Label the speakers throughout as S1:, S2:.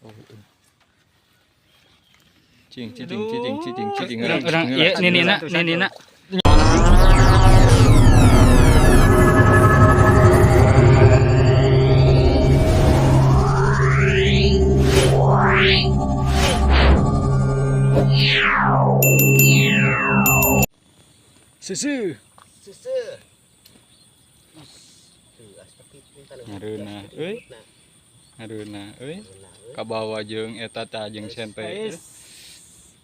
S1: Oh. Cing cicing cicing cicing cicing.
S2: Urang ieu ninina ninina.
S1: Susu.
S3: Susu.
S1: Ngareunah euy. Ngareunah euy. Kabawa jeung eta tah jeung sente.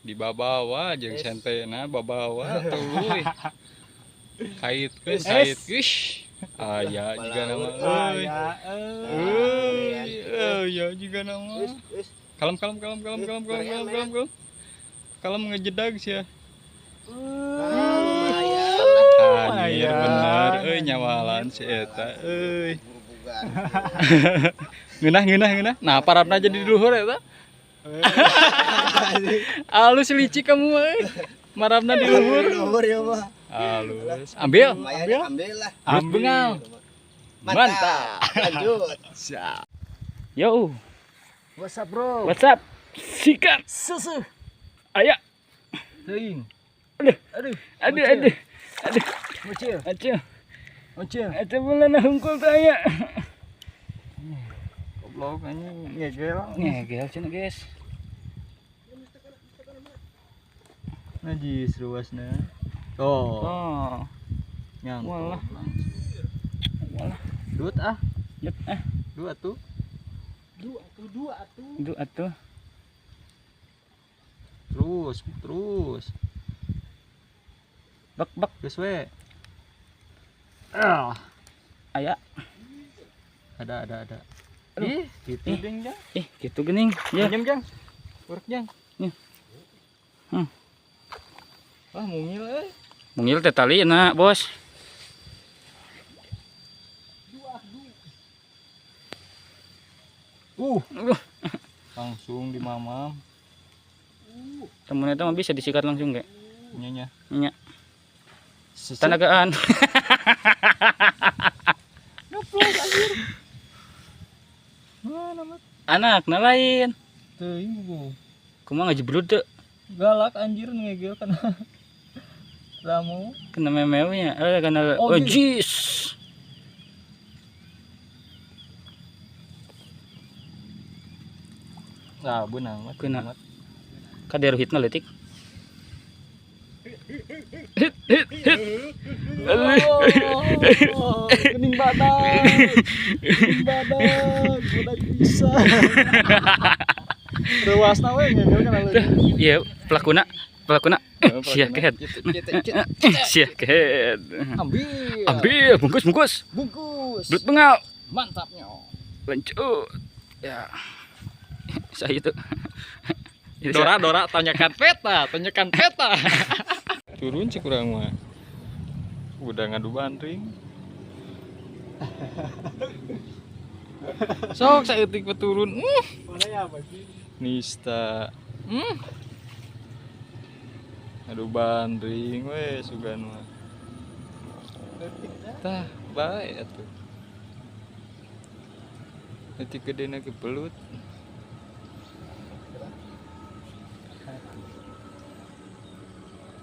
S1: Dibabawa jeung sentena babawa tuluy. Kaitkeun kait geus. Aya jiga nama euy. Euy, aya jiga nama. Kalem kalem kalem kalem kalem kalem kalem kalem kalem. Kalem ngejedag sia. Anjir bener euy nyawalan si eta euy. Ngeunah ngeunah ngeunah. Nah, parabna jadi di luhur eta. Alus licik kamu euy. Marabna di luhur.
S3: Luhur ya mah.
S1: Alus. Ambil,
S3: ambil, ambil lah.
S1: Ambil bengal.
S3: Mantap. Lanjut.
S1: Siap.
S2: Yo.
S3: What's up, bro?
S2: What's up? Sikat.
S3: Susu.
S2: Aya.
S3: Teuing.
S2: Aduh.
S3: Aduh.
S2: Aduh, aduh. Aduh.
S3: Mucil.
S2: Aduh.
S3: Mucil.
S2: Aduh bulan hungkul teh aya.
S1: Goblok anjing ngegel.
S2: Ngegel cenah, guys.
S1: Najis ruasna. Oh.
S2: Oh.
S1: Nyangkut.
S2: Walah. Walah.
S1: Dut ah.
S2: Dut ah.
S1: Dua tuh.
S3: Dua atuh, dua atuh.
S2: Dua atuh.
S1: Terus, terus.
S2: Bek bek
S1: geus we. Ah.
S2: Aya.
S1: Ada ada ada.
S2: Aduh.
S1: Ih, gitu ding jang.
S2: Ih, gitu geuning. Ya.
S1: Pinjam jang. Urek jang.
S2: Nih.
S1: Wah, mungil euy.
S2: Mungil teh talina, Bos.
S1: Langsung dimamam.
S2: Temen itu mah bisa disikat langsung ge.
S1: Nya nya.
S2: Nya. Tenagaan.
S1: Ngeplos anjir. Mana mat?
S2: Anak na lain.
S1: Teuing buku.
S2: Kumaha ngajebrud teu?
S1: Galak anjir ngegel kana ramu.
S2: Kena memewnya. Eh kena
S1: Oh,
S2: oh, jis.
S1: Nah, beunang mat.
S2: Kena. Kader hitna leutik. Hit hit hit.
S1: Oh, gening badak. Gening badak, badak bisa. Reuasna we ngegel kana leutik.
S2: Iya, pelakuna, pelakuna. Sia kehed. Sia kehed.
S1: Ambil.
S2: Ambil, bungkus, bungkus.
S1: Bungkus.
S2: Belut bengal.
S1: Mantapnya.
S2: Lanjut. Ya. Saya itu.
S1: Dora, Dora, tanyakan peta, tanyakan peta. Turun sih kurang mah. Udah ngadu bandring. Sok saeutik peturun.
S3: Mana ya, Bagi?
S1: Nista. Ngadu bandring we sugan mah. Tah, bae atuh. Leutik gedena ke belut.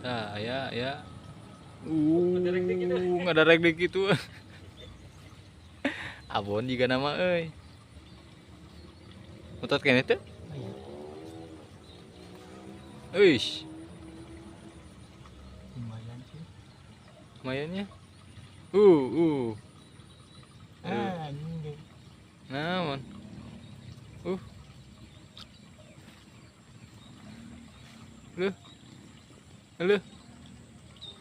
S1: Nah, ya, ya. Ngadarek deuk kitu. Abon jiga nama euy. Mutot keneh teu? Euish.
S3: Lumayan sih.
S1: Lumayannya.
S3: Anjing.
S1: Naon? Leuh. Halo.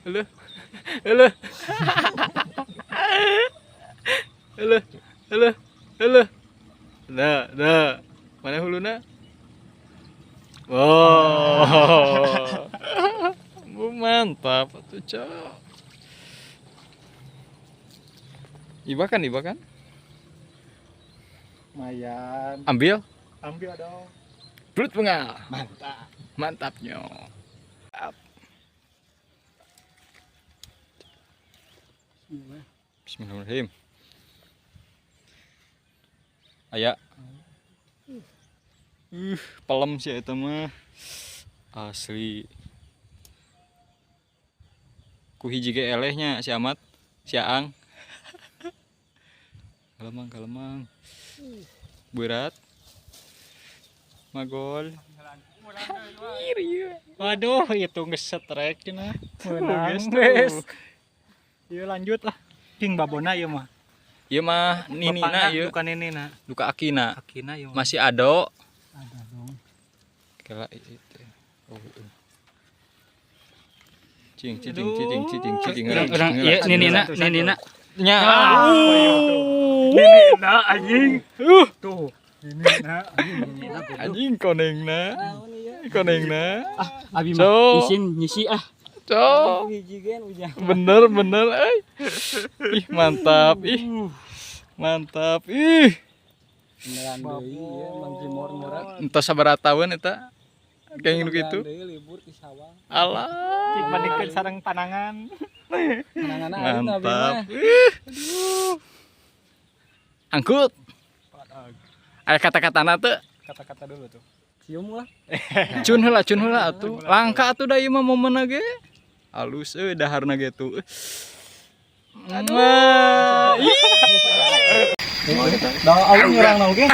S1: Halo. Halo. Halo. Halo. Halo. Nah, nah. Mana huluna? Wow. Bu mantap atuh, Cok. Ibakan, ibakan.
S3: Lumayan.
S1: Ambil.
S3: Ambil dong.
S1: Belut bengal.
S3: Mantap.
S1: Mantapnya. Bismillahirrahmanirrahim. Aya. Pelem sih eta mah. Asli. Ku hiji ge elehnya si Amat, si Aang. Kalemang, kalemang. Berat. Magol.
S3: Waduh, itu geus strike cenah. Meunang
S1: Geus
S3: geus.
S1: tuh.
S3: Ieu lanjut lah. King babona ieu mah.
S1: Ieu mah ninina ieu,
S3: Bukan ninina.
S1: Duka akina.
S3: Akina ieu mah.
S1: Masih ado.
S3: Ada dong.
S1: Kela itu. Oh, oh. Cing, cicing, cicing, cicing, cicing.
S2: Urang urang ieu ninina, ninina.
S1: Nya.
S3: Ninina anjing. Tuh. Ninina anjing ninina goblok.
S1: Anjing konengna. Konengna.
S2: Abi
S1: So.
S2: mah isin nyisi ah.
S1: Cok.
S2: Hiji gen ujang.
S1: Bener bener euy. Ih, mantap ih. Mantap ih.
S2: Beneran deui ieu Mang Jimor murah.
S1: Entos sabaraha taun eta? Kayak gitu.
S2: Deui libur di sawah.
S1: Alah.
S3: Cik bandingkeun sareng panangan.
S2: Pananganna alit abi
S1: Mantap.
S2: mah.
S1: Ih. Angkut. Aya kata-katana teu?
S3: Kata-kata dulu tuh.
S2: Cium lah.
S1: Cun heula atuh. Langka atuh da ieu mah momenna ge. Alus euy daharna ge tuh. Aduh. Ih.
S3: Da alun nyerang oge.